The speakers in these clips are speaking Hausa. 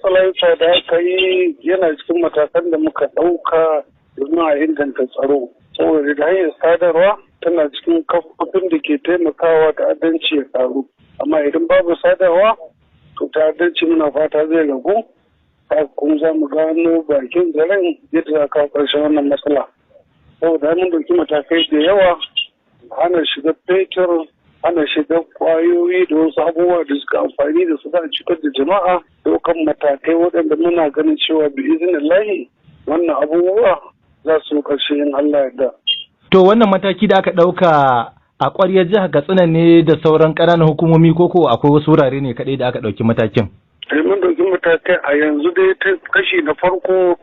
Datsa layuka da aka yi yana cikin matakan da muka ɗauka domin a inganta tsaro. Saboda da hanyar sadarwa tana cikin kafofin da ke taimakawa ta'addanci ya karu. Amma idan babu sadarwa, to ta'addanci muna fata zai ragu. Haka kuma za mu gano bakin zaren yadda za kawo ƙarshen wannan matsala. Saboda mun ɗauki matakai da yawa, hana shiga fetur, hana shiga kwayoyi da wasu abubuwa da suka amfani da su za a cutar da jama'a, ɗaukan matakai waɗanda muna ganin cewa bi izinin wannan abubuwa za su ƙarshe in Allah yarda. To wannan mataki da aka ɗauka a ƙwaryar jihar Katsina ne da sauran ƙananan hukumomi, koko akwai wasu wurare ne kaɗai da aka ɗauki matakin? Mun ɗauki matakai a yanzu dai ta kashi na farko,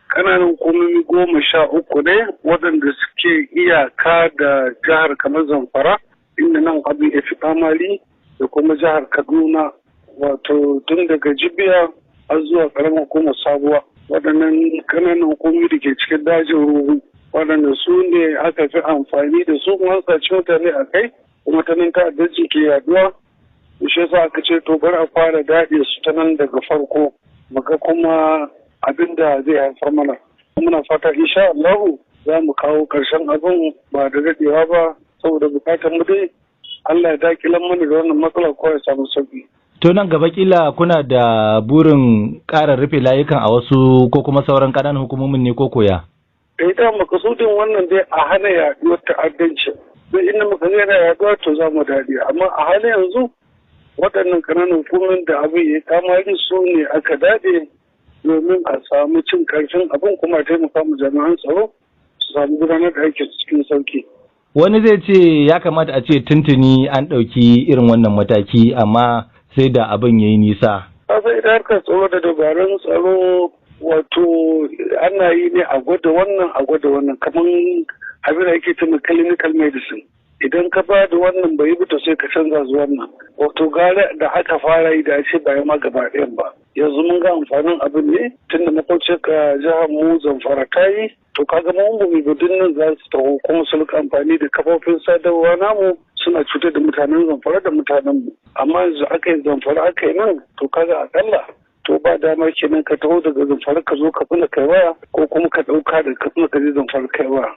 ƙananan hukumomi 13 ne waɗanda suke iyaka da jihar kamar Zamfara, inda nan abin ya fi kamari, da kuma jihar Kaduna, wato tun daga Jibiya har zuwa ƙaramar hukumar Sabuwa. Waɗannan ƙananan hukumomi da ke cikin dajin Ruhu, waɗanda su ne aka fi amfani da su kuma saci mutane a kai, kuma ta nan ta'addanci ke yaduwa. Shi yasa aka ce to bari a fara daɗe su ta nan daga farko, muga kuma abin da zai haifar mana. Muna fata insha Allahu za mu kawo ƙarshen abin ba da daɗewa ba, saboda bukatar mu dai Allah ya dakilan mana da wannan matsala ko ya samu sauki. To nan gaba kila kuna da burin ƙara rufe layukan a wasu ko kuma sauran ƙananan hukumomin ne ko koya? Eh, da makasudin wannan dai a hana yaduwar ta'addanci. Duk inda muka ga yana yaduwa, to za mu daɗe. Amma a halin yanzu waɗannan ƙananan hukumomin da abin ya kamari su ne aka daɗe domin a samu cin ƙarfin abin, kuma taimaka mu jami'an tsaro su samu gudanar da aikin cikin sauki. Wani zai ce ya kamata a ce tuntuni an ɗauki irin wannan mataki, amma sai da abin ya yi nisa. Kasa ita harkar tsaro da dabarun tsaro, wato ana yi ne a gwada wannan, a gwada wannan, kamar abin da ake cewa clinical medicine. Idan ka ba da wannan bai bi, to sai ka canza zuwa wannan. Wato gara da aka fara yi da ce ba ma gaba ɗayan ba. Yanzu mun ga amfanin abin ne, tunda makwabcin ka jihar mu Zamfara ta yi, to kaga mun gumi nan za su taho kuma su rika amfani da kafofin sadarwa namu suna cutar da mutanen Zamfara da mutanen mu. Amma yanzu aka yi Zamfara, aka yi nan, to kaga akalla to ba dama kenan ka taho daga Zamfara ka zo Katsina kai waya, ko kuma ka ɗauka daga Katsina ka je Zamfara kai waya.